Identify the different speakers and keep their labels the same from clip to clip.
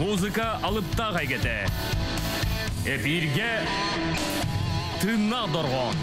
Speaker 1: Музыка алыптаах эйгэтэ. Эфиргэ Тыыннаах дорҕоон.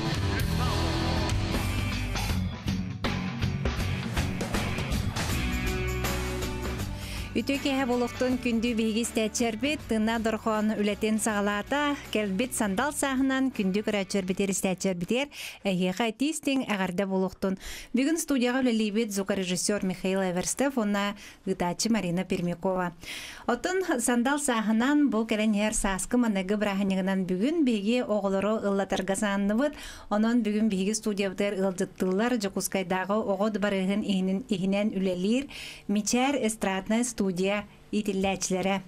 Speaker 2: Үтүө киэһэ буолуохтун күндү биһиги истээччилэрбит Тыыннаах дорҕоон үлэтин саҕалаата. Кэлбит сандал сааһынан күндү көрөөччүлэрбитигэр истээччилэрбитигэр эһиэхэ итии-истиҥ эҕэрдэ буолуохтун. Бүгүн студияҕа үлэлиибит звукорежиссер Михаил Эверстов уонна ыытааччы Марина Пермякова. Оттон сандал сааһынан бу кэлэн иһэр сааскы маныгы бырааһынньыгынан бүгүн биһиги оҕолору ыллатарга саанныбыт. Онон бүгүн биһиги студиябытыгар ыалдьыттыыллар Дьокуускайдааҕы оҕо дыбарыаһын иһинэн үлэлиир Мичээр эстрадная студия иитиллээччилэрэ.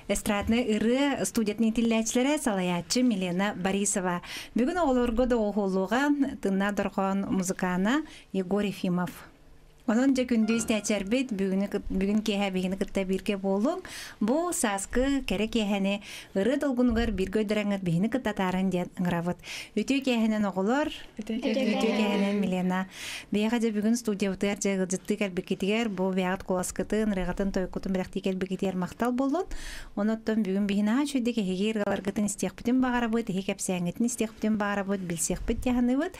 Speaker 2: Эстраднай ырыа студиятын иитиллээччилэрэ салайааччы Милена Борисова. Бүгүн оҕолорго доҕуһуоллуоҕа Тынна Дорҕоон музыкана Егор Ефимов. Онон дьэ күндү истээччилэрбит бүгүн киэһэ биһигини кытта бииргэ буолуҥ. Бу сааскы кэрэ киэһэни ырыа долгунугар бииргэ өйдөрөҥҥүт биһини кытта атааран диэн ыҥырабыт. Үтүө киэһэнэн оҕолор, үтүө киэһэнэн Милена. Биһиэхэ дьэ бүгүн студиябытыгар дьэ ыалдьыттыы кэлбиккитигэр бу бэйэҕит куоласкытын, ырыаҕытын, тойуккутун бэлэхтии кэлбиккитигэр махтал буоллун. Онон бүгүн биһи наһаа үчүгэйдик эһиги ырыаларгытын истиэхпитин баҕарабыт, эһиги кэпсээҥҥитин истиэхпитин баҕарабыт, билсиэхпит дии саныыбыт.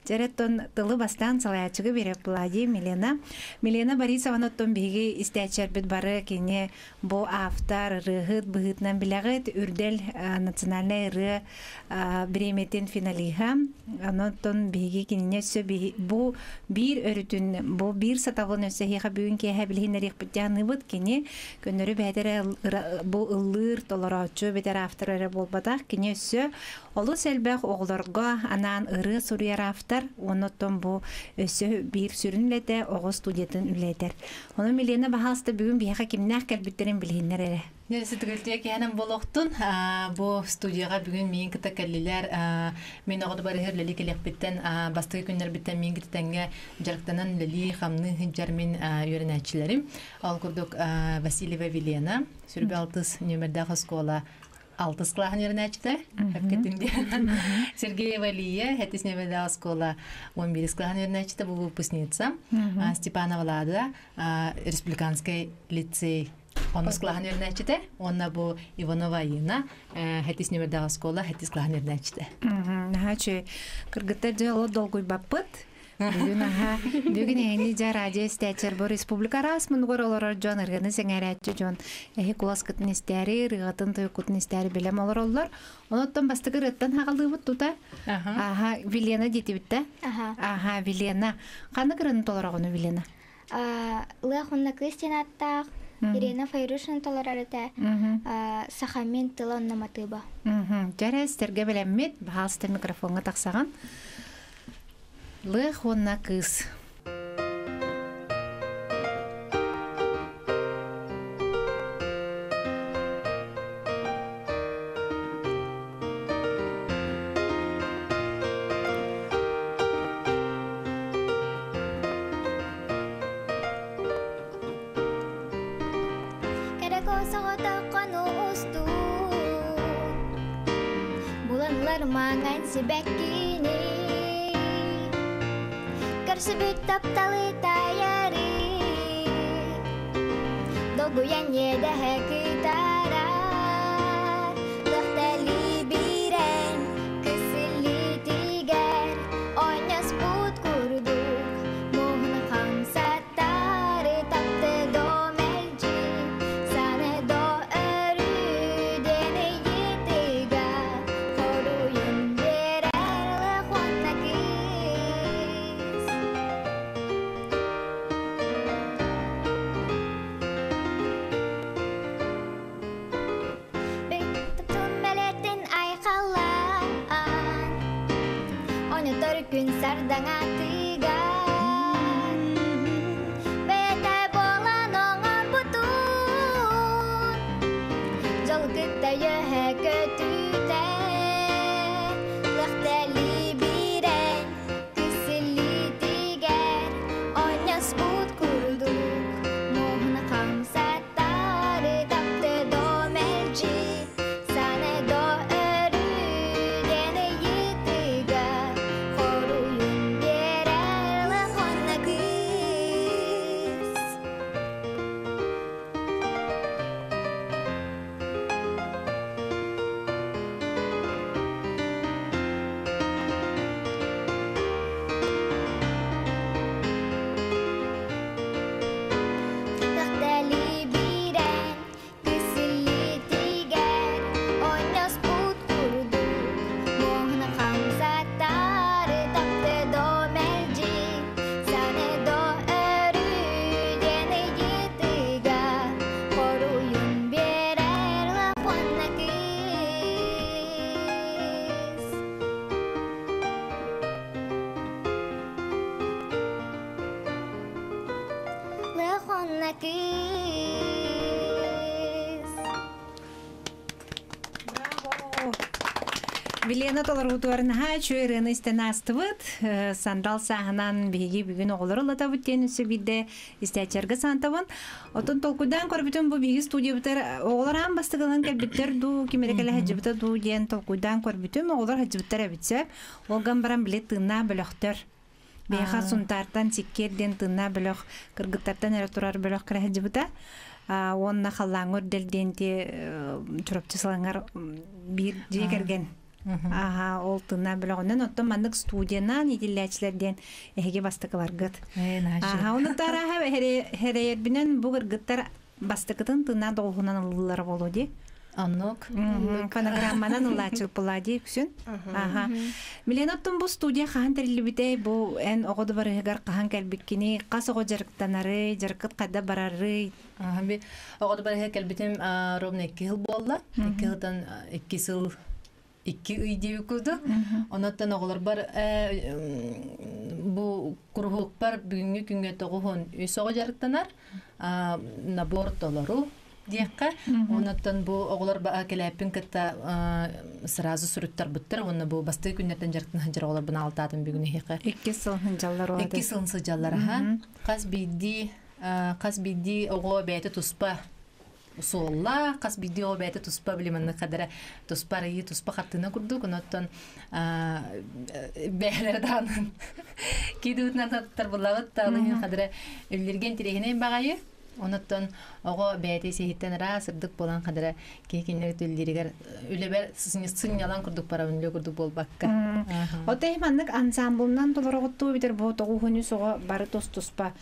Speaker 2: Дьэрэттон тылы бастаан салайааччыга биэрэр Плади Милена. Милена Борисовна оттон биһиги истээччилэрбит бары кини бу автор, ырыаһыт быһыытынан билэҕит. Үрдэл национальнай ырыа бириэмэтин финалиһа. Онон биһиги кинини өссө бу биир өрүтүн, бу биир сатабылын өссө эһиэхэ бүгүн киэһэ билиһиннэриэхпит диэн Кини көннөрү бэйэтэ бу ыллыыр толорооччу бэтэр автор эрэ буолбатах. Кини өссө Олус элбэх оҕолорго анаан ырыа суруйар автор, уонна оттон бу өссө биир сүрүн үлэтэ оҕо студиятын үлэтэр. Онон Милена баһаалыста бүгүн биһиэхэ кимнээх кэлбиттэрин билиһиннэр эрэ.
Speaker 3: Ситигилтиэ киһэнэн болохтун бу студияга бүгүн миин кытта кэллилэр мин оҕо барыһыр лели келиэхпиттэн бастакы күннэрбиттэн миин кытта дьарыктанан лели хамны хыджар мин үөрэнээччилэрим ол курдук Васильева Вилена сүрбэ алтыс нүөмэрдээх оскуола алтыс кылааһын үөрэнээччитэ эпкитин диэн Сергеева Лия хэтис нөмердээх оскуола 11 кылааһын үөрэнээччитэ бу выпускница Степанова Лада республиканский лицей онус кылааһын үөрэнээччитэ уонна бу Иванова Айына хэтис нөмердээх оскуола хэтис кылааһын үөрэнээччитэ
Speaker 2: Наһаа үчүгэй. Кыргыттар дьэ олох долгуйбаппыт. Бүгүн аха, бүгүн эһини дьэ радио истээччилэр бу республика араас муннугар олорор дьон, ырыаны сэҥээрээччи дьон эһи куласкытын истээри, ырыаҕытын, тойуккутун истээри билэм олороллор. Онуттан бастакы ырыаттан хаҕалыыбыт тута. Аха, Вилена диэтибит да? Аха, Вилена. Ханнык ырыаны толороҕуну Вилена?
Speaker 4: Лыах уонна кыыс диэн ааттаах Ирина Файрушина толорор этэ. Сахамин тыла онно матыыба.
Speaker 2: Дьэ, истэргэ бэлэммит. Баһаалыста микрофоҥҥа тахсаҕын. Лыах уонна кыыс.
Speaker 4: Кэрэ соҕотоххону устуу Буланлар маҥан сибэккини Көрсүбүт тапталы таайары Долгуйан иэдэһэ кытарар Лыхтали биирэн кысыллитигэр Ойноспут курдук муһун хамсаттары таптыдо мэлдьи Саныдо өрүүдэн ыйытыга Хоруйун биэрэр лых уонна кыыс Бүттүм бэлэтин айхаллаан Онотор күн сардаҥатыгар Бэйэтэ буолан оҥорбутун Дьол кытта үөһэ көтүтэ Лэхтэлии биирэн Күсүллүтүгэр Онньоспут курдук Муһун хамсаттары тапты до мэлдьи Саны до өрүүдэн ыйытыга Хоруйун биэрэр лахонна кыыс.
Speaker 2: Вилена толоруутугар наһаа үчүгэй ырыаны истэн аастыбыт. Сандал сааһынан биһиги бүгүн оҕолору ылатабыт диэн өссө биирдэ истээччилэргэ саантабын. Отон толкуйдаан көрбүтүм бу биһиги студиябытыгар оҕолор аан бастакылан кэлбиттэр дуу, ким эрэ кэлэ сылдьыбыта дуу диэн толкуйдаан көрбүтүм. Оҕолор сылдьыбыттар эбит сөп. Ол гынан баран били тыыннаах бөлөхтөр. Биһиэхэ Сунтаартан Сиккиэр диэн тыыннаах бөлөх кыргыттартан эрэ турар бөлөх кэлэ сылдьыбыта. Уонна Халлааҥҥа үрдэл диэн ти Чурапчы сылаҥар биир дьиэ кэргэн Аха, ол тыыннаах бөлөҕүнэн оттон маннык студиянан иитиллээччилэр диэн эһиги бастакыларгыт. Аха, ону тарааһа хэрэйэрбинэн бу кыргыттар бастакытын тыыннаах доҕуһунан ыллылара буолуо дии.
Speaker 3: Оннук.
Speaker 2: Фонограмманан ыллааччы буолла дии үксүн. Аха. Милена оттон бу студия хаһан тэриллибитэй? Бу эн оҕо дыбарыһыгар хаһан кэлбиккиний? Хас оҕо дьарыктанарый? Дьарыккыт хайда барарый?
Speaker 3: Би оҕо дыбарыһыгар кэлбитим ровно 2 сыл буолла. 2 сылтан 2 сыл 2 ый диэбит курдук. Онуттан оҕолорбор бу куруһуокпар бүгүҥҥү күҥҥэ 93 оҕо дьарыктанар. Набор толору диэххэ. Онуттан бу оҕолор кэлээппин кытта сразу суруттарбыттар. Уонна бу бастакы күннэртэн дьарыктана сылдьар оҕолорбун аҕалтаатым бүгүн эһиэхэ.
Speaker 2: 2 сыл сылдьаллар
Speaker 3: 2 сыл сылдьаллар аха. Хас биирдии хас биирдии оҕо бэйэтэ туспа суоллаах, хас биирдии оҕо бэйэтэ туспа били маннык хадара туспа арыйыы, туспа хартыына курдук, онуттан бэйэлэрэ даҕаны киидуутунан таттар буллабыт да ол иһин хадара үллэргэ интэриэһинэй баҕайы. Онуттан оҕо бэйэтэ сиһиттэн ыраас сырдык буолан хадара киһи кинилэр үллэригэр үлэбэр сынньалаҥ курдук барабын үлэ курдук буолбакка.
Speaker 2: Оттон маннык ансамблынан толороҕуттуу битэр бу тоҕуһунүс оҕо бары тус-туспа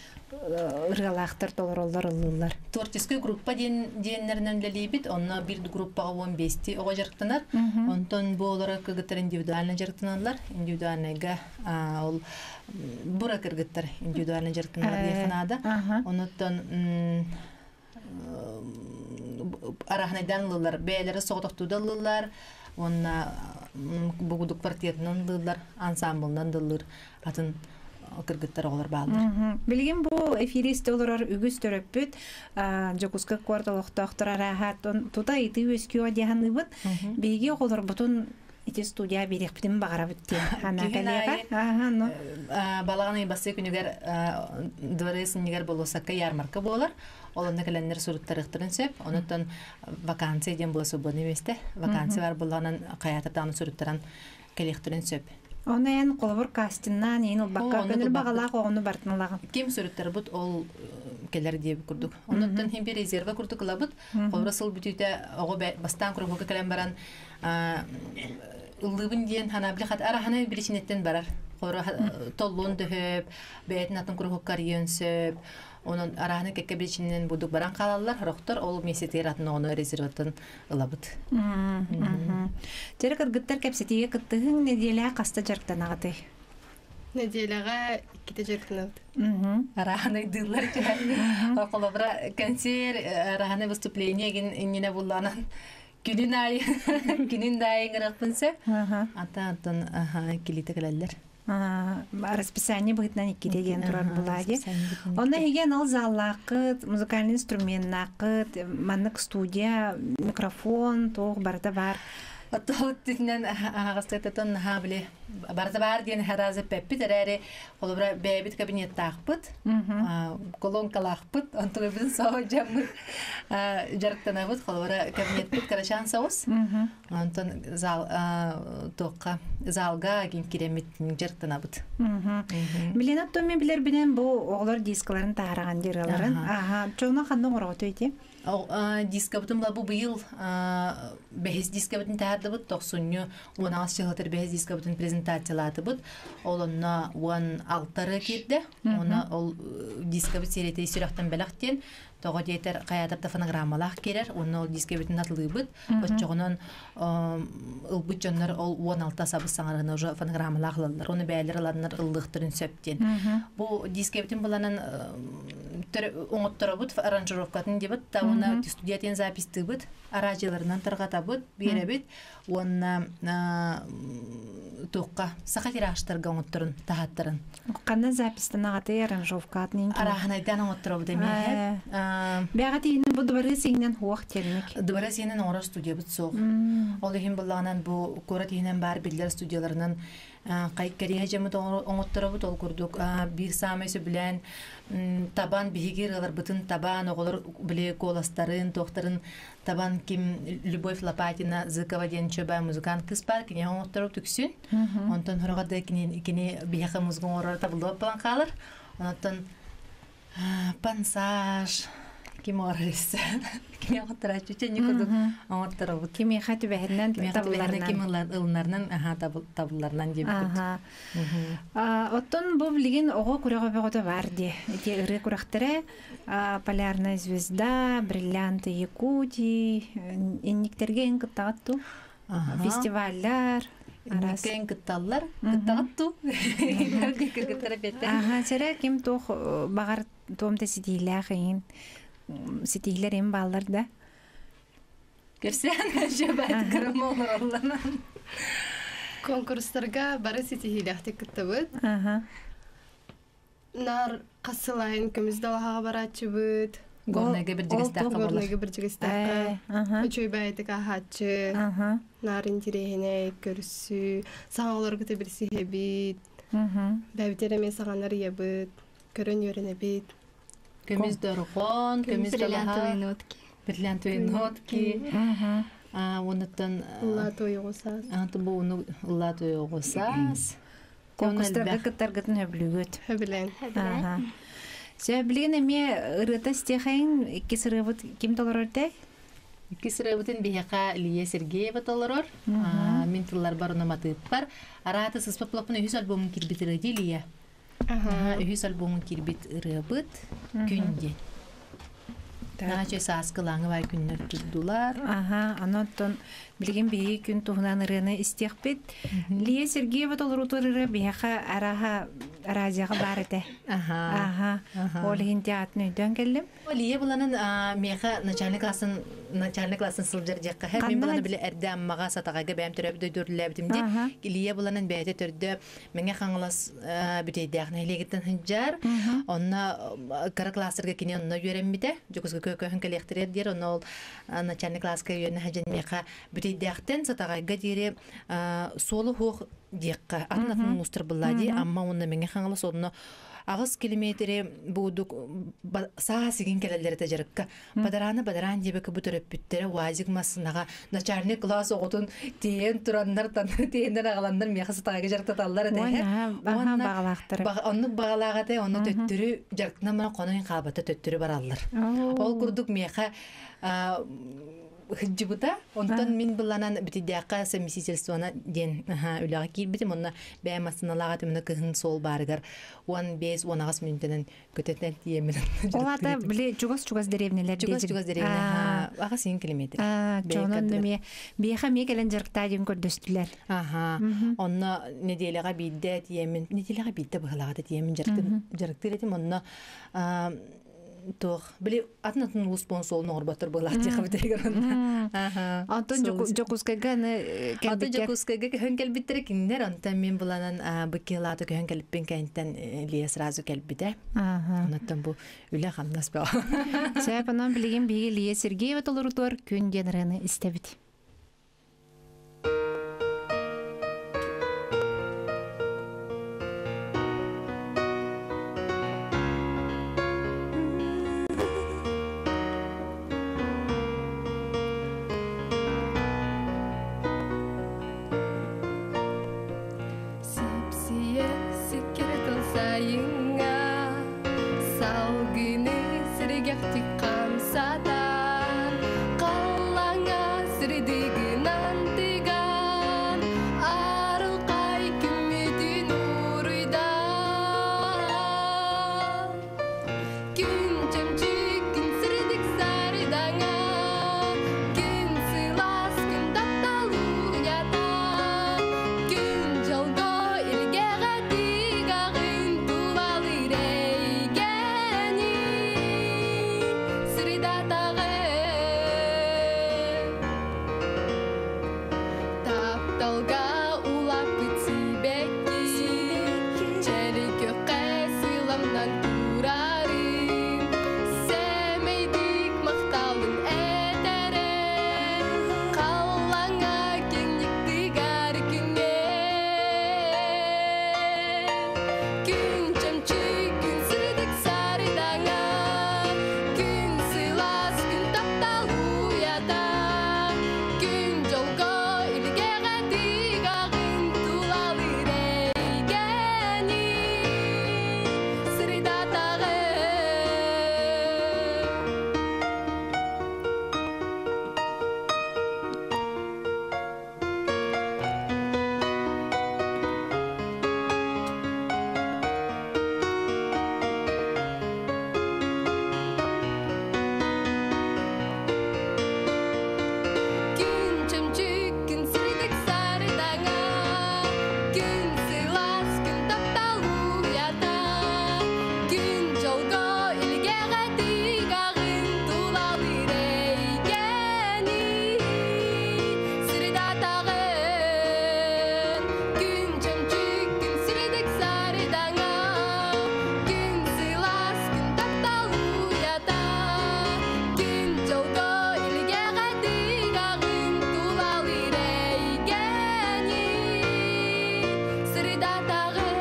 Speaker 2: ырыалаахтар толороллор ыллыыллар.
Speaker 3: Творческай группа диэн диэннэринэн үлэлиибит. Онно биир группаҕа 15 оҕо дьарыктанар. Онтон бу олоро кыргыттар индивидуально дьарыктаналлар. Индивидуальнайга ол бура кыргыттар индивидуально дьарыктаналлар диэххэ наада. Онуттан араһынайдаан ыллылар. Бэйэлэрэ соҕотохтуу да ыллылар. Уонна бугудук квартиратынан ыллыыллар, ансамблынан да ыллыыр атын кыргыттар оҕолор бааллар.
Speaker 2: Билигин бу эфири истэ олорор үгүс төрөппүт Дьокуускай куорат олохтоохтор арааһа тута ыйытыы үөскүөҕэ дии саныыбын. Биһиги оҕолорбутун ити студия биэриэхпитин баҕарабыт диэн санаа кэлиэҕэ.
Speaker 3: Балаҕан ый бастыы күнүгэр дворец иннигэр болуоссакка ярмарка буолар. Ол онно кэлэннэр суруттарыахтарын сөп. Онуттан вакансия диэн була свободный миэстэ. Вакансия бар буоллаҕынан хайаатар даҕаны суруттаран кэлиэхтэрин сөп.
Speaker 2: Ону эн холобур кастиннаан иин ылбакка көнөр баҕалаах оҕону бартын ылаҕын.
Speaker 3: Ким сүрүттэрбит ол кэлэр диэбит курдук. Онуттан хим bir резервэ курдук ылабыт. Холобура сыл бүтүүтэ оҕо бастаан куруһука кэлэн баран ыллыыбын диэн ханаабили хат араханы биричинеттен барар. Холобура толлуон дөһөп, бэйэтин атын куруһукка арыйыан сөп. Онон арааны кэккэ биричининэн будук баран хаалаллар. Сорохтор ол месяцтер атын оҕону резерваттан ылабыт.
Speaker 2: Дьэрэ кыргыттар кэпсэтиигэ кыттыһыҥ нэдиэлэҕэ хаста дьарыктанаҕытый?
Speaker 5: Нэдиэлэҕэ иккитэ дьарыктанабыт.
Speaker 3: Араанайдыыллар түһэн. Холобура, концерт, араанай выступление гин иннинэ булланан күнүн аайы күнүн да аайы ыҥырыахпын сөп. Ата антон килиитэ кэлэллэр.
Speaker 2: Расписание быһыытынан иккитэ диэн турар булааги. Онно эһиги анал заллааххыт, музыкальный инструменнааххыт, маннык студия, микрофон, туох барыта баар.
Speaker 3: Оттон аһаҕастыктан наһаа били барыта баар диэн харазы пеппит эрээри холобура бэйэбит кабинеттаахпыт, колонкалаахпыт, онтугабытын соһо дьаммыт дьарыктанабыт, холобура кабинетпит карачаан соус. Онтон зал туохха залга киирэммит дьарыктанабыт.
Speaker 2: Билен оттон мен билэрбинэн бу оҕолор дискаларын таһараган дираларын. Аха, чоно ханна оҥороҕут ити?
Speaker 3: Дискабытын бу быйыл бэһис дискабытын таһардыбыт, тохсунньу 18 чыһылтыр бэһис дискабытын презентациялаатыбыт. Ол онно 16 киирдэ. Оны ол дискабыт серияты сүрэхтэн бэлэх диэн тоҕо диэтэр хайаатар да фонограммалаах киирэр, уонна ол дискэбитин атылыыбыт. Оччоҕунан ылбыт дьоннор ол 16 сабыс саҥарыны уже фонограммалаах ылаллар. Оны бэйэлэр ыланнар ыллыахтарын сөп диэн. Бу дискэбитин буланан Оңотторобут аранжировкатын дебит, та уонна студиятын запистыбыт, араажыларынан таргатабыт, биэребит, уонна туохха саха тираштарга оҥотторун таһаттарын.
Speaker 2: Канна запистан агаты аранжировкатын.
Speaker 3: Араханайдан оҥотторобут эмиэ.
Speaker 2: Бэҕэ тиһинэн бу дыбары сиһинэн хуох терник.
Speaker 3: Дыбара сиэнэн оҥорор студиябыт суох. Ол иһин буллаҕынан бу куорат иһинэн баар биллэр студияларынан кэриэһэ дьаммыт оҥотторобут. Ол курдук биир саамай сөбүлээн табан биһиги ырыаларбытын табан оҕолор били куоластарын, туохтарын табан ким Любовь Лопатина Зыкова диэн чөбө музыкант кыс бар кини оҥотторобут үксүн. Онтон хороҕор да кини биһиэхэ музыка оҥорор табыллыбат буолан хаалар. Онтон пансаж ким оҥорор кими оҥотторооччу чэнни курдук оҥотторобут.
Speaker 2: Кимиэхэ түбэһинэн
Speaker 3: табылларынан ким ылынарынан аха табылларынан диэбит курдук.
Speaker 2: Оттон бу билигин оҕо күрэҕэ бөҕөтө бар дии. Ити ырыа күрэхтэрэ Полярная звезда, Бриллианты Якутии, инниктерге эн кыттаҕыт ту? Фестиваллар,
Speaker 3: араас. Инникке кытталлар, кыттаҕыт ту? Кыргыттара беттер.
Speaker 2: Аха, сэрэ ким туох баҕар туомта ситиилээх иһин ситиилэр им бааллар да.
Speaker 3: Кепсээн жабат кырамолороллана.
Speaker 5: Конкурстарга бары ситиһиилээхтик кыттабыт. Нар хас сылайын көмүс далаһаҕа барааччыбыт.
Speaker 3: Горнайга бирдигистээххэ болар.
Speaker 5: Горнайга бирдигистээххэ. Үчүгэй баайытык аһааччы. Нар интириэһинэй көрсүү. Саҥа олоргута билсиһэбит. Бэбитер эмиэ саҥанар ыйабыт. Көрөн үөрэнэбит.
Speaker 3: Көмүс дорҕоон, көмүс далаһа,
Speaker 4: Бриллиантовые нотки.
Speaker 3: Бриллиантовые нотки. Онуттан
Speaker 5: Ыллаа туойугусаас.
Speaker 3: Бу уну ыллаа туойугусаас.
Speaker 2: Конкурстарга кыттаргытын хөбүлүүгүт.
Speaker 5: Хөбүлээн.
Speaker 2: Аха. Сөбүлүгүн эмиэ ырыата истиэхэйин икки сырыыбыт ким толорор дэй?
Speaker 3: Икки сырыыбытын биһиэхэ Лия Сергеева толорор. Мин тыллар бар матыыппар. Арааты сыспап лоппун үһүс альбомун кирбит ырыа дии Лия. Үһүс альбомун кирбит ырыабыт Күн диэн. Наачы сааскылааҥы бай күннэр турдулар.
Speaker 2: Аха, онон билигин биһиги күн туһунан ырыаны истиэхпит. Лия Сергеева толорутур ырыа биһиэхэ араха аразияҕа баар этэ. Аха. Ол иһин театрын өйдөөн кэллим.
Speaker 3: Лия буланын меха начальный классын сылдьар диэххэ. Мин буланы биле эрдэ аммаға сатаҕайга бэйэм төрөбүт дөйдүрлээбитим ди. Лия буланын бэйэтэ төрдө меңе хаҥалас бүтейдээх нэһилиэгиттэн хынжар. Онно кара класстарга кини онно үөрэммитэ. Жокусга көкөһүн кэлиэхтэрэр диэр, онно ол начальный класска үөрэнэ хажан меха бүтейдээхтен сатаҕайга диэри суолу хуох диэххэ. Атын атын мустар булла ди. Амма онно меңе хаҥалас онно 8 километри будук саа сигин келеллери тажарыкка. Бадараны бадаран диэбе бу төрөппүттере уазик масынаға начальник класс оҕотун тиэн тураннар тан тиэннер агаланнар меха сатаага жарктаталлар этэ.
Speaker 2: Бағалаахтар.
Speaker 3: Оннук бағалаагате онну төттүрү жарктына конойн хаабата төттүрү бараллар. Ол курдук меха хыджыбыта. Онтон мин булланан битидиакка совместительствона диэн үлэҕэ киирбитим. Онно бэйэм массыналаага түмүнэ кыһын суол баарыгар 15-18 мүнүүтэнэн көтөтөн тиэмин.
Speaker 2: Ол ата били чугас-чугас деревнелер.
Speaker 3: Чугас-чугас деревне. Аҕа син километр.
Speaker 2: Чонон эме биэхэ мие кэлэн жарктаа диэн көрдөстүлэр.
Speaker 3: Аха. Онно неделяга биирдэ тиэмин, неделяга биирдэ быһалаҕата тиэмин жарктыр этим. Онно туох били атын атын улус спонсор оҥорботтор буолаат диэхэ битигэр.
Speaker 2: Аха. Антон Жокускайга аны
Speaker 3: Антон
Speaker 2: кэлбиккер.
Speaker 3: Жокускайга көһөн кэлбиттере кинилер, онтон мин буланан быккылааты көһөн кэлиппин кэнтэн Лия сразу кэлбите. Онтон бу үлэ хамнас баа.
Speaker 2: Сөп, онон билигин биһиги Лия Сергеева толорутуар Күн диэн ырыаны истэбит.
Speaker 5: Сипсие сиккере сайыңа салгыны сиргехти камсатан қаллаңа. Тапталга улаппыт сибэкки, Чэри күөххэ сыламнан турарын, Сэмэйдик махталын этэрэ, Халлаҥҥа киэҥник тыгар күҥҥэ. Күн чөмчүүк, күн сырдык сардаҥа, Күн сылаас, күн таптал уйата, Күн дьолго илгэҕэ тыгаҕын тулалыыр эйгэни сырдатаҕын. Күн чөмчүүк, күн сырдык сардаҥа, Күн сылаас, күн таптал уйата, Күн дьолго илгэҕэ тыгаҕын тулалыыр эйгэни сырдатаҕын. Күн чөмчүүк, күн сырдык сардаҥа, Күн сылаас, күн таптал уйата, Күн дьолго илгэҕэ тыгаҕын тулалыыр эйгэни сырдатаҕын.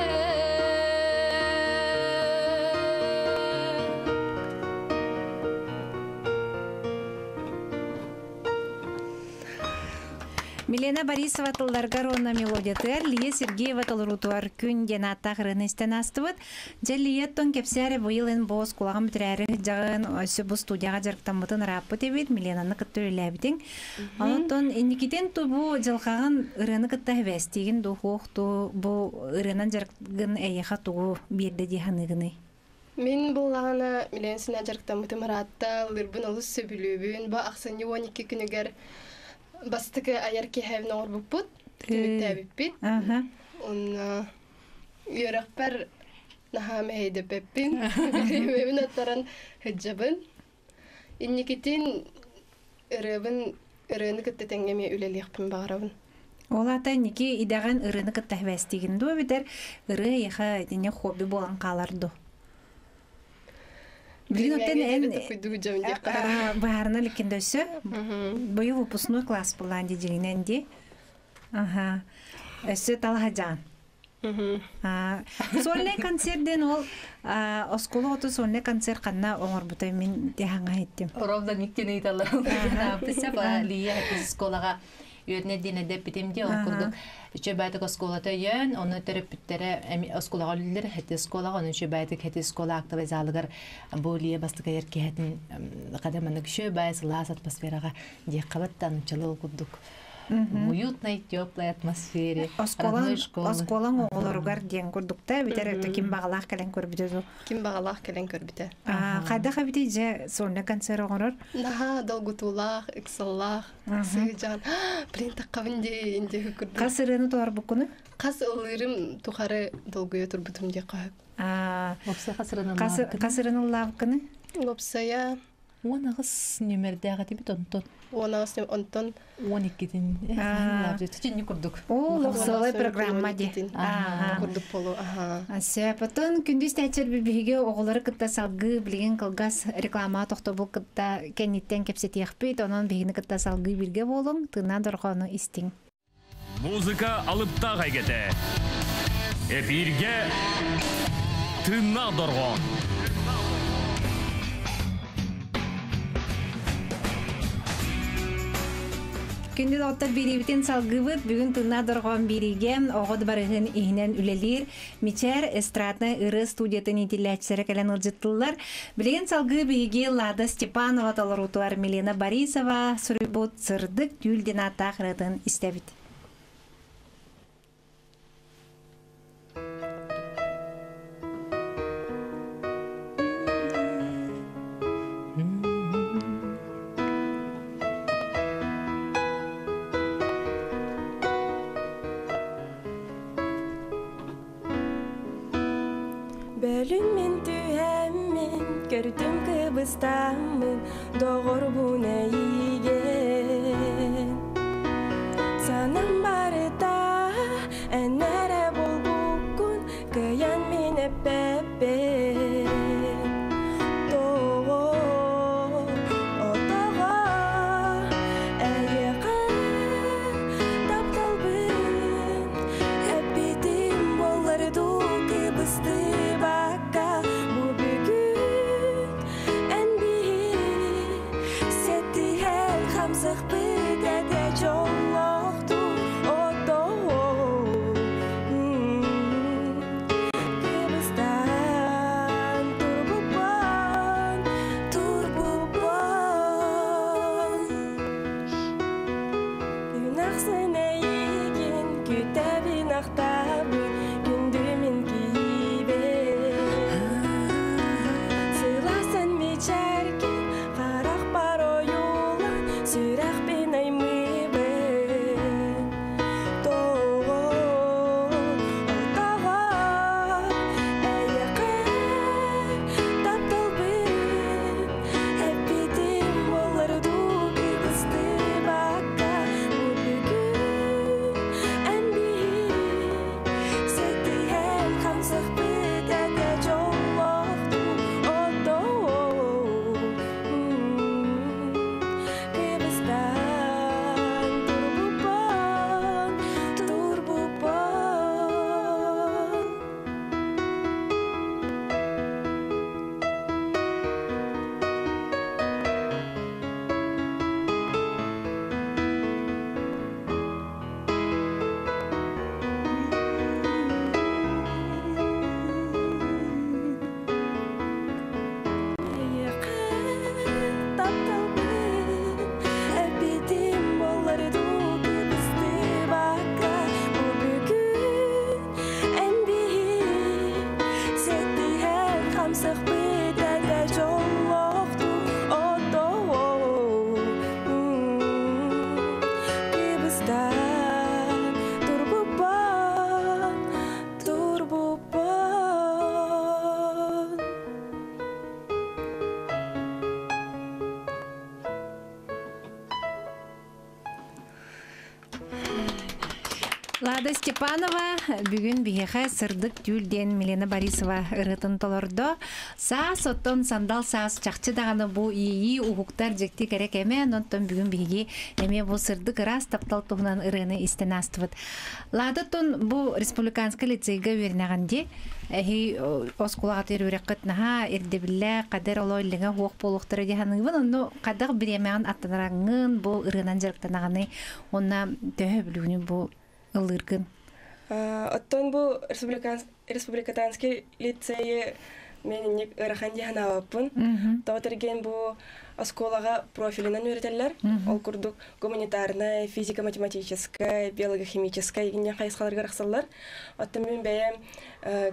Speaker 2: Милена Борисова тылларгар уонна мелодиятыгар Лия Сергеева толоруутугар Күн диэн ааттаах ырыаны истэн аастыбыт. Дьэ Лия оттон кэпсээ эрэ быйыл эн бу оскуолаҕын бүтэрээри сылдьаҕын, өссө бу студияҕа дьарыктаммытын ырааппыт эбит, Миленаны кытта үлэлээбитиҥ. Онтон инникитин ту бу дьылҕаҕын ырыаны кытта сибээстиигин дуу, суох дуу, бу ырыанан дьарыкгын эйиэхэ тугу биэрдэ дии саныыгыный?
Speaker 5: Мин буллаҕына Милен сина дьарыктаммытым ыраатта, ыллыырбын олус сөбүлүүбүн. Бу ахсынньы 12 күнүгэр бастакы айар киэһэбин оҥорбуппут, түмүктээбиппит. Онно үөрэхпэр наһаа мэһэйдэппэппин, бириэмэбин аттаран сылдьабын. Инникитин ырыабын ырыаны кытта тэҥҥэ эмиэ үлэлиэхпин баҕарабын.
Speaker 2: Ол аата инники идэҕин ырыаны кытта сибээстиигин дуо эбэтэр ырыа эйиэхэ итиннэ хобби буолан хаалар дуо? Билигин оттон эн быһаарына иликкин да өссө быйыл выпускной класс булаан дии дьиҥинэн дии. Аха. Өссө талаһадьаан. Сольный концерт диэн ол оскуола оҕото сольный концерт ханна оҥорбута мин тиһаҥа иһиттим.
Speaker 3: Ровно никтин ыйталар. Лия оскуолаҕа үөрэнэ диэн эдэппитим дии ол курдук үчүгэйдик оскуолата өйөөн ону төрөппүттэрэ оскуолаҕа үлэлэр хэти оскуолаҕа ону үчүгэйдик хэти оскуола актовай залыгар бу Лия бастакы киһитин хада маннык үчүгэй сылаас атмосфераҕа диэххэ баттан ол курдук в уютной теплой атмосфере
Speaker 2: родной школы. Оскуолаҥ оҕолоругар диэн курдукта эбитэр өтө ким баҕалаах кэлэн көрбүтэ дуу?
Speaker 5: Ким баҕалаах кэлэн көрбүтэ.
Speaker 2: Хайдах эбитий дьэ сольный концерт оҥорор?
Speaker 5: Наһаа долгутуулаах, ыксаллаах, сыһыдьаан, блин, таххабын дии инди курдук.
Speaker 2: Хас ырыаны толорбуккуну?
Speaker 5: Хас ыллыырым тухары долгуйа турбутум диэххэ сөп.
Speaker 2: Хас ырыаны ыллаабыккыны?
Speaker 5: Уопсайа
Speaker 3: 18 нүмердээх этибит онтон.
Speaker 5: 18 онтон
Speaker 3: 12-тин түтүннү курдук.
Speaker 2: О, лохсолой программа ди.
Speaker 5: Курдук полу, аха.
Speaker 2: Сөп, потон күндүз тәчер биһиги оҕолору кытта салгыы билигин кылгас реклама тохтобул кытта кэнниттэн кэпсэтиэхпит, онон биһигини кытта салгыы бирге буолуҥ, тыыннаах дорҕоону истиҥ.
Speaker 1: Музыка алыптаах эйгэтэ. Эфиргэ тыыннаах дорҕоон.
Speaker 2: Күндү доҕоттор биэриибитин салгыыбыт. Бүгүн тыыннаах дорҕоон биэриигэ оҕо дыбарыһын иһинэн үлэлиир Мичээр эстраднай ырыа студиятын иитиллээччилэрэ кэлэн ыалдьыттыллар. Билигин салгыы биһиги Лада Степанова толоруутугар Милена Борисова суруйбут Сырдык түүл диэн ааттаах ырыатын истэбит.
Speaker 5: Бөлүн мин түһэммин Көрдүм кыбыстаммын доҕорбун эйигин Санам барыта эн эрэ буолбуккун кыайан мин эппэппин Тоҕо, тоҕо эйиэхэ тапталбын эппитим буоллар дуу кыбыстыбакка бу бүгүн эн биһи сэттиһэн хамсыкпыт этэ дьоллоохтуу отоо Кыбыстан турбуппун, турбуппун. Күн ахсын эйигин күүтэбин ахтабын, күндү мин киһибин. Сылаасын мичээргин, харахпар ойуулан, сүрэхпин аймыыбын. Тоҕо, тоҕо эйиэхэ тапталбын эппитим буоллар дуу кыбыстыбакка бу бүгүн эн биһи сэттиһэн хамсыкпыт этэ дьоллоохтуу отоо Кыбыстан турбуппун, турбуппун. Эйиэхэ тапталбын эппитим буоллар дуу кыбыстыбакка бу бүгүн эн биһи сэттиһэн хамсыкпыт этэ дьоллоохтуу отоо Кыбыстан турбуппун, турбуппун.
Speaker 2: Лада Степанова бүгүн биһиэхэ Сырдык түүл диэн Милена Борисова ырыатын толордо. Саас оттон сандал саас чахчы даҕаны бу иэйии уһуктар дьикти кэрэ кэмэ, онтон бүгүн биһиги эмиэ бу сырдык ыраас таптал туһунан ырыаны истэн аастыбыт. Лада оттон бу республиканскай лицейгэ үөрэнэҕин дии. Эһи оскуолаҕытыгар үөрэххит наһаа ирдэбиллээх, кадер олоо иллэҥэ суох буолуохтара дии саныыбын. Онно хайдах бириэмэҕин аттанараҥҥын бу ырыанан дьарыктанаҕыный уонна төһө сөбүлүүгүнүй бу ыллыыргын?
Speaker 5: Оттон бу республиканский лицейи мен инник ыарахан дии санаабаппын. Тоҕо тэрген бу оскуолаҕа профилынан үөрэтэллэр. Ол курдук гуманитарнай, физико-математическай, биолого-химическай игиннэн хайысхаларга арахсаллар. Оттон мин бэйэм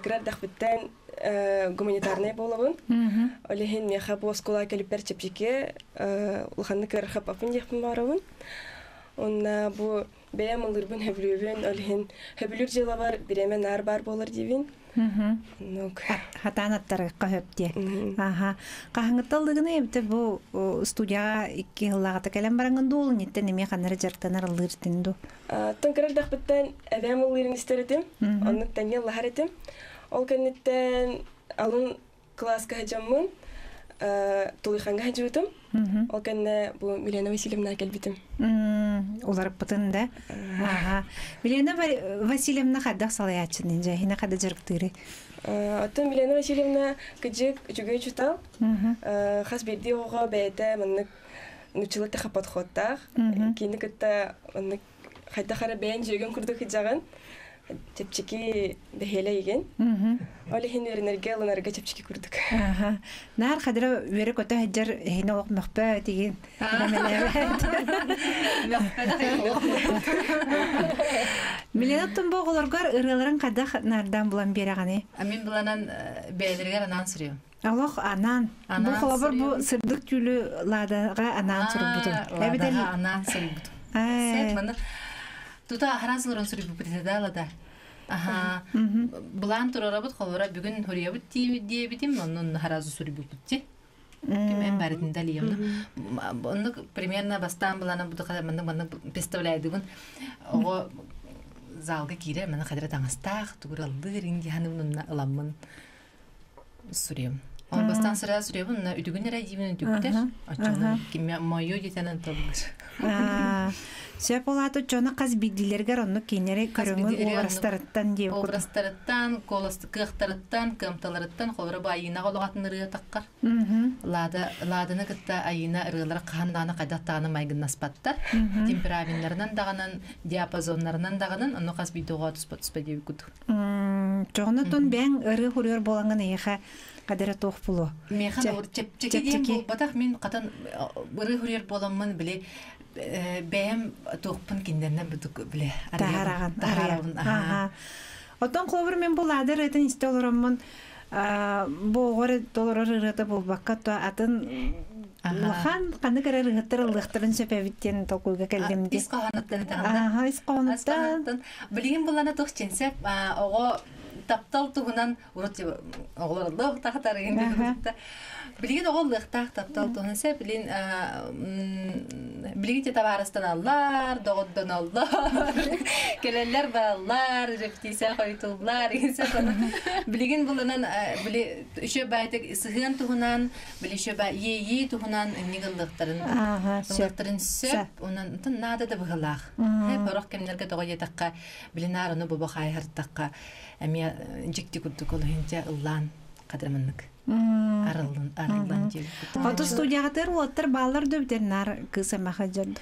Speaker 5: кыра эрдэхпиттэн гуманитарнай буолабын. Ол иһин миэхэ бу оскуолаҕа кэлиппэр чэпчэки улаханнык ыарахаппаппын диэхпин баҕарабын. Онна бу бэйэм ыллыырбын сөбүлүүбүн, ол иһин сөбүлүүр дьыалабар бириэмэ наар баар буолар диибин.
Speaker 2: Хатаан аттарыахха сөп диэ. Аха. Хаһыҥҥыттан ыллыгыный эбитэ бу студияҕа икки сыллааҕыта кэлэн бараҥҥын дуу, ол инниттэн эмиэ ханна эрэ дьарыктанар ыллыыр этиҥ дуу?
Speaker 5: Оттон кыра эрдэхпиттэн эбээм ыллыырын истэр этим, оннук тэҥҥэ ыллаһар этим. Ол кэнниттэн алын кылааска сылдьаммын Тулуйхаҥҥа сылдьыбытым. Ол кэннэ бу Милена Васильевна кэлбитим.
Speaker 2: Уларыппытын да. Аха. Милена Васильевна хайдах салайааччыны дьэ иһинэ хада дьарыктыыры?
Speaker 5: Оттон Милена Васильевна кыдьык үчүгэй учутал. Хас биирдии оҕоҕо бэйэтэ маннык нуччалыы тэхэ подходтаах. Кини кытта маннык хайдах эрэ бэйэн дьүөгүн курдук сылдьаҕын. Чэпчэки бэһиэлэ игин. Ол иһин үөрэнэргэ, ылынарга чэпчэки курдук.
Speaker 2: Наар хадыра үөрэ-көтө сылдьар эһини олох мөхпө тигин. Милена тумбу оҕолоргор ырыаларын хайдах наардаан булан биэрэҕиний?
Speaker 3: Мин буланан бэйэлэригэр анаан суруйуом.
Speaker 2: Олох анаан. Бу холобур бу сырдык түүлү Ладаҕа анаан суруйбутум.
Speaker 3: Ладаҕа анаан суруйбутум. Сет маны тута аһаран сылырын суруйбуппут этэ да Лада. Аха. Былаан турарабыт холора бүгүн хуруйабыт диэбитим, оннун харазы суруйбуппут ти. Ким барытын далием. Оннук примерно бастаан былаана бу маннык маннык представляйдыбын. Ого залга киирэр маны хадара таҥастаах тугураллыыр индиһаны ыламмын суруйам. Ол бастаан сыра суруйабын, на үтүгүн эрэ диибин үтүктэр. Оччону кимме мойо диэтенен тобур.
Speaker 2: Сөп олааты дьоно хас бидилергер онну кинери көрөҥүн образтарыттан диэбит.
Speaker 3: Образтарыттан, колосты кыахтарыттан, кыамталарыттан холоро бу айыына олоҕатын ырыа таххар. Лада Ладаны кытта айыына ырыалара хаһан даҕаны хайдах даҕаны майгыннаспаттар. Темпераментарынан даҕанан, диапазоннарынан даҕанан, ону хас биирдии оҕо туспа туспа диэбит курдук.
Speaker 2: Чоҕунутун бэҥ ырыы хуруйар буолаҥын эйиэхэ кадера туох булуо?
Speaker 3: Миэхэ чэпчэки диэн буолбатах, мин хатан ырыы хуруйар буоламмын били бэйэм туохпун кинилэринэн бутук биле
Speaker 2: таһараҕын
Speaker 3: таһаарабын.
Speaker 2: Оттон холобур мен бу Лада ырыатын истэ олороммун бу оҕо толорор ырыата буолбакка то атын улахан ханнык эрэ ырыһыттар ыллыахтарын сөп эбит диэн толкуйга кэллим
Speaker 3: ис хоһоонуттан.
Speaker 2: Аха, ис хоһоонуттан.
Speaker 3: Билигин булана туох чинсеп оҕо таптал туһунан урут оҕолор ыллыахтаахтар билигин оҕо ыллыахтаах таптал туһунан сеп билин билигин те табаарыстаналлар, доҕордоноллор, кэлэллэр бараллар, репетиция хойтуллар. Билигин буланан били үчө байтык сыһыан туһунан, били үчө ба иэйии туһунан инник ыллыахтарын ыллыахтарын сөп, онон наада да быһылаах. Порох кэмнэргэ тоҕо диэтэххэ, билинаар ону бобо хаайһартахха эмиэ дьикти курдук олуһунча ыллаан кадраманнык арыллан арыллан диэбит.
Speaker 2: Оту студиягатыр уоттар баалар да бүтэр нар кыыс эмаха дьон.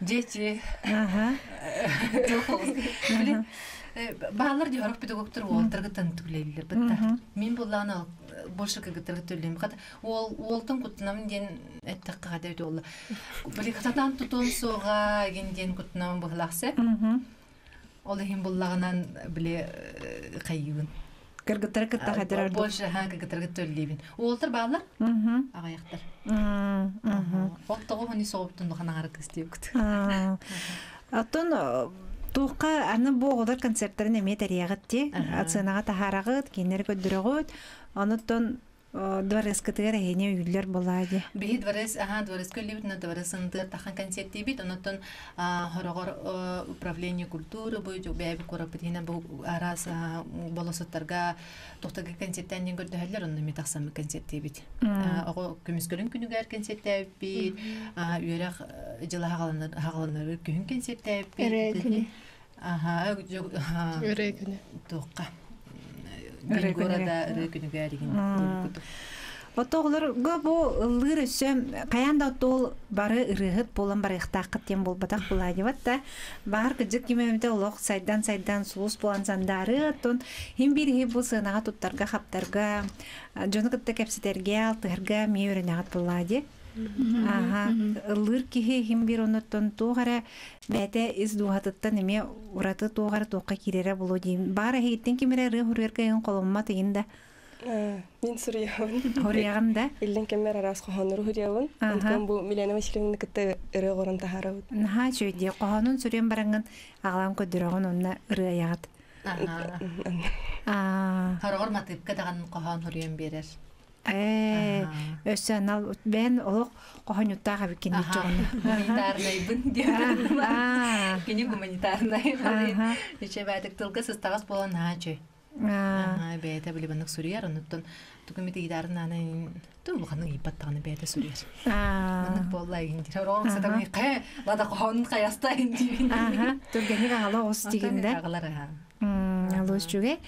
Speaker 3: Дьэчи.
Speaker 2: Аха.
Speaker 3: Били баалар дьорох педагогтар уолтаргытан түлейлер бытта. Мин буллаана больше кыгыттаргы төлөйм. Хата уол уолтун куттунамын диэн эттэххэ хата өтө олла. Били хататан тутуом суоҕа ген диэн куттунамын быһылаахсы. Ол иһин буллагынан били хайыыбын.
Speaker 2: Кыргыттары кытта хадырар.
Speaker 3: Больше ха кыргыттарга төллейбин. Уолтар баалар? Аҕайахтар. Ол тоҕо хуни соҕуптун лахан аҥары кыстиэбит.
Speaker 2: Оттон туохха аны бу оҕолор концерттарын эмиэ тэрийэҕит ти, сценаҕа таһаараҕыт, кинилэри көрдөрөҕүт. Онуттан дворецкытыгар эһине үйүллэр буолаа дии.
Speaker 3: Биһи дворец, аха, дворец көллүбүт, на дворец ындыр тахан концерттиибит, онуттан хорогор управление культуры бу бэйэбит куораппыт иһинэн бу араас болосуттарга тухтага концерттээн диэн көрдөһөллөр, онно ми тахсаммыт концерттиибит. Оҕо көмүскөлүн күнүгэр концерттээбиппит, үөрэх дьыла хаҕаланар күһүн концерттээбиппит. Аха,
Speaker 5: Ырыа күнэ.
Speaker 3: Туохха. День города ырыа күнүгэр игин.
Speaker 2: Отоҕолорго бу ыллыыр өссө хайаан да оттоол бары ырыаһыт буолан барыахтааххыт диэн буолбатах булаадьыбат да баар кыдьык кимэмитэ олох сайдан-сайдан сулус буолан сандаары оттон хим биир иһи бу сыанаҕа туттарга хаптарга дьону кытта кэпсэтэргэ алтыһарга эмиэ үөрэнэҕит буллаа дии. Аха, ыллыыр киһи хим биир онуттан туох эрэ бэйэтэ ис дууһатыттан эмиэ ураты туох эрэ туохха киирэрэ буолуо диим. Баар эһигиттэн ким эрэ ырыа хуруйарга иһин холоммот иһин да.
Speaker 5: Мин суруйабын.
Speaker 2: Хуруйаҕын да?
Speaker 5: Иллин кэммэр араас хоһооннору хуруйабын. Онтон бу Милена Васильевна кытта ырыа оҕорон таһаарабыт.
Speaker 2: Наһаа үчүгэй дии. Хоһоонун суруйан бараҥҥын аҕалан көрдөрөҕүн онно ырыайаҕыт.
Speaker 3: Хороҕор матыыпка даҕан хоһоон хуруйан биэрэр.
Speaker 2: Өссө анал бэйэн олох хоһоньуттаах эбиккин диччоҕуна.
Speaker 3: Гуманитарнайбын диэн. Кини гуманитарнай. Үчэ баатык тылга сыстаҕас буолан наһаа үчүй. Бэйэтэ били баннык суруйар, оннуттан тугу гитарын ааны ту улаханнык ыйбаттаҕына бэйэтэ суруйар. Маннык буолла иһин дир. Ороон сатамы хэ лада хоһоонун хайаста иһин диибин.
Speaker 2: Түргэнник аҕала оҕус дигин да.
Speaker 3: Аҕалар аха.
Speaker 2: Алус үчүгэй.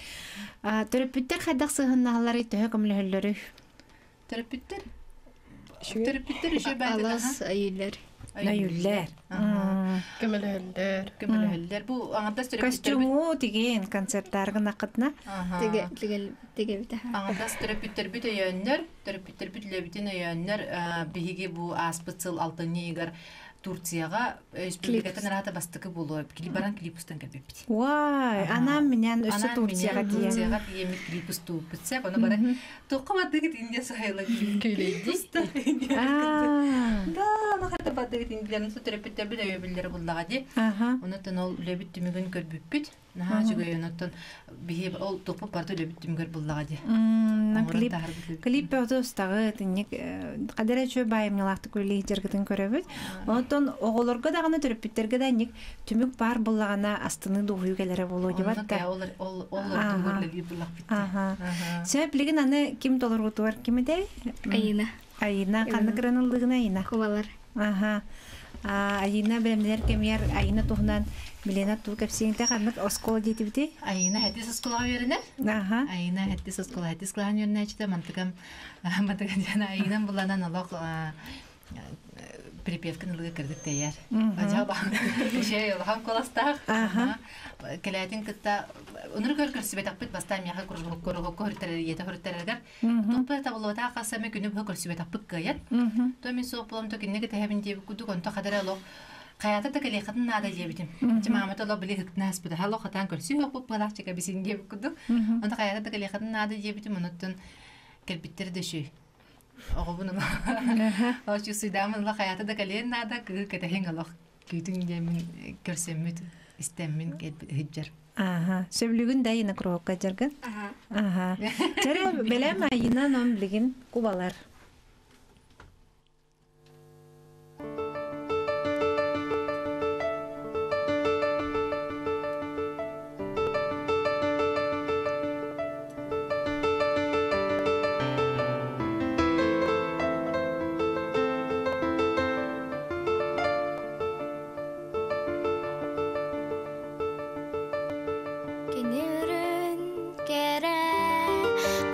Speaker 2: Төрөппүттэр хайдах сыһыннаһаллары төһө көмөлөһөллөрүй?
Speaker 3: Төрөппүттэр Төрөппүттэр үчүгэй баайдык
Speaker 4: Алас айылар.
Speaker 2: Өйүллэр.
Speaker 5: Көмөлөһөллөр.
Speaker 3: Көмөлөһөллөр. Бу аҥардас төрөппүттэрбит
Speaker 2: Костюму тигин концерттаргын акытна.
Speaker 4: Теге теге теге битаха.
Speaker 3: Аҥардас төрөппүттэрбит өйөөннөр, төрөппүттэрбит үлэбитин өйөөннөр биһиги бу ааспыт сыл алтынньы ыйыгар Турцияҕа республикатын араата бастакы буолуо баран клип устан кэлбиппит.
Speaker 2: Вай, анам минян өссө Турцияҕа тиийэн.
Speaker 3: Турцияҕа тиийэммит клип устууппут сеп, ону баран туохха бардыгыт индия сахайла клип устан. Да, аны хата. тардыгытын билерин су төрөппүттэр бил өйөбүллэри буллаҕа ди.
Speaker 2: Аха.
Speaker 3: Онуттан ол үлэбит түмүгүн көрбүппүт. Наһаа үчүгэй онуттан биһи ол туппут барыта үлэбит түмүгэр буллаҕа ди.
Speaker 2: М,
Speaker 3: Оҥорон
Speaker 2: Клип
Speaker 3: таһаарбыт үлэбит.
Speaker 2: Клип бөҕөтө устаҕыт, инник хадара үчүгэй баайымньылаахтык үлэлии сылдьаргытын көрөбүт. Онтон оҕолорго даҕаны төрөппүттэргэ да инник түмүк баар буоллаҕына астыныы дуоһуйуу кэлэрэ буолуо
Speaker 3: Онно
Speaker 2: дьыбат да.
Speaker 3: кэ ол ол ол ордугар
Speaker 2: Аха.
Speaker 3: үлэлиир буллахпыт ди.
Speaker 2: Аха.
Speaker 3: Аха.
Speaker 2: Сөп, билигин аны ким толоруутугар ким этэй?
Speaker 4: Айына.
Speaker 2: Айына, ханнык ыран ыллыгына Айына?
Speaker 4: Кубалар.
Speaker 2: Аха. Айына бэлэмнэнэр кэмигэр Айына туһунан Милена туу кэпсиэҥ ханнык оскуола диэтибитий?
Speaker 3: Айына хэтис оскуолаҕа үөрэнэр.
Speaker 2: Аха.
Speaker 3: Айына хэтис оскуола хэтис кылааһын үөрэнээччитэ мантыкам мантыкам диэн Айынан буланан олох припевкин ылыга кырдык тэйэр. Ажа баан улахан куоластаах.
Speaker 2: Аха.
Speaker 3: Кэлээтин кытта онур көр көрсүбэтэхпит бастаан миэхэ куруһукка хөрүттэрэр ийэтэ хөрүттэрэргэр туппа табыллыбатаа хасами күнү быһа көрсүбэтэхпит кыайан. То мин суох буолам то киннеге тэһэбин диэбит курдук онто хадара олох хаята да кэлиэхэтин наада диэбитим. Чи маамата олох били ыктына аспыта хало хатаан көрсүү хоппут буолаах чека бисин диэбит курдук. Онто хаята да кэлиэхэтин наада диэбитим онуттан кэлбиттэр да шүй. Оҕобун Очу суйдаамын ыла хаята да кэлиэн наада кыы кэтэһиҥ олох күүтүҥ диэммин көрсөммүт истэммин кэлбит ыһыдьар.
Speaker 2: Аха. Сөбүлүгүн да Айына куруһукка жаргын?
Speaker 4: Аха.
Speaker 2: Аха. Чэрэ бэлэм Айына ном билигин кубалар.
Speaker 4: Кенерін кере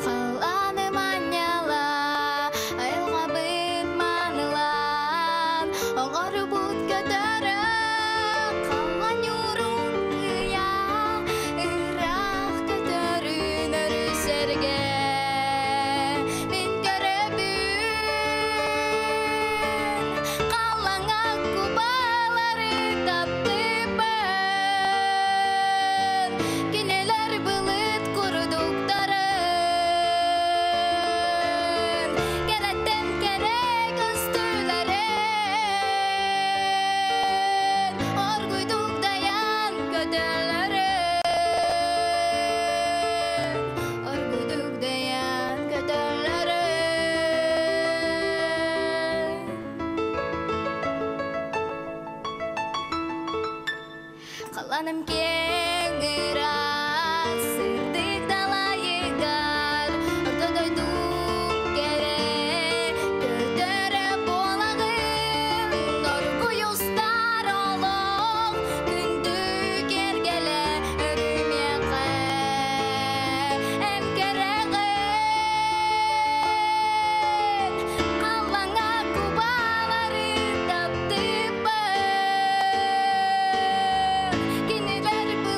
Speaker 4: қаланы маняла айылғабыт манылан оғарыбыт көтөрі қалған юрун кыя ырақ көтөрүн өрүсерге мен көрөбүн қалаңа кубалары таптыппын Кинелер былыт курдуктарын Кереттен керек үстүлерин Оргуйдук даян көтөлөрүн Оргуйдук даян көтөлөрүн Қаланым кең ырас, сырдык далайыгар, Ортодойдук кере, көтөрө буолагын, Оргуйустар олох, күндү кергеле өрүмиэхэ, эм керегин, Қалаңа кубалары таптыппын, Кинилер былыт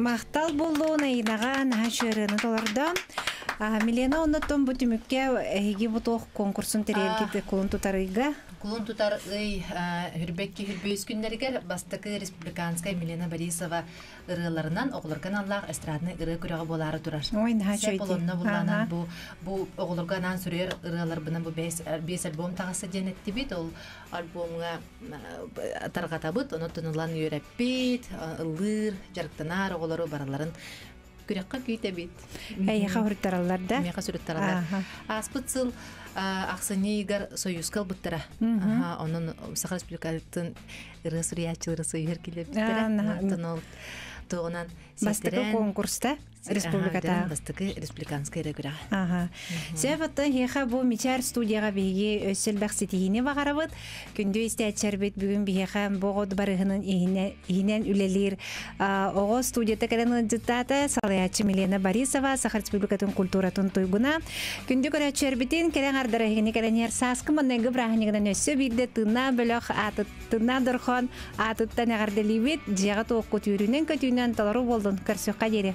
Speaker 2: Махтал буоллун Айнаҕа наһаа үчүгэй толордо. Милена оннуттан бу түмүккэ эһиги бу туох конкурсун тэрийэргит кулун тутар ыйга.
Speaker 3: Кулун тутар ый хүрбэкки хүрбөйүс күннэригэр бастакы республиканскай Милена Борисова ырыаларынан оҕолорго аналлаах эстрадный ырыа күрэҕэ буолаары турар.
Speaker 2: Ой, наһаа
Speaker 3: Сөп
Speaker 2: үчүгэй.
Speaker 3: олонно булланан бу бу оҕолорго анаан суруйар ырыаларбынан бу бэс бес альбом таҕыста диэн эттибит. Ол альбомҥа тарҕатабыт, онон ылан үөрэппит, ыллыыр, дьарыктанар оҕолору барыларын күрэххэ күүтэбит.
Speaker 2: Эйиэхэ суруттараллар да?
Speaker 3: Миэхэ суруттараллар. Ааспыт сыл ахсынньы ыйыгар Союзка ылбыттара. Онон Саха Республикатын ырыа суруйааччылары союһар килэрбиттэрэ. Онтон ол туоҕунан
Speaker 2: Бастакы конкурста республиката.
Speaker 3: Бастакы республиканскай ырыа күрэҕэ.
Speaker 2: Аха. Сөп оттон эһиэхэ бу Мичээр студияҕа биһиги өссө элбэх ситиһиини баҕарабыт. Күндү истээччилэрбит бүгүн биһиэхэ бу оҕо барыһынан иһинэн үлэлиир оҕо студията кэлэн ыалдьыттаата салайааччы Милена Борисова, Саха Республикатын культуратын туйгуна. Күндү көрөөччүлэрбитин кэлэн ардара эһигини кэлэн иһэр сааскы маҥнайгы бырааһынньыгынан өссө биирдэ тыыннаах бөлөх аатыттан дорҕоон аатыттан эҕэрдэлиибит. Дьиэҕит уоккут үөрүүнэн көтүүнэн толору буоллун көрсүөххэ диэри.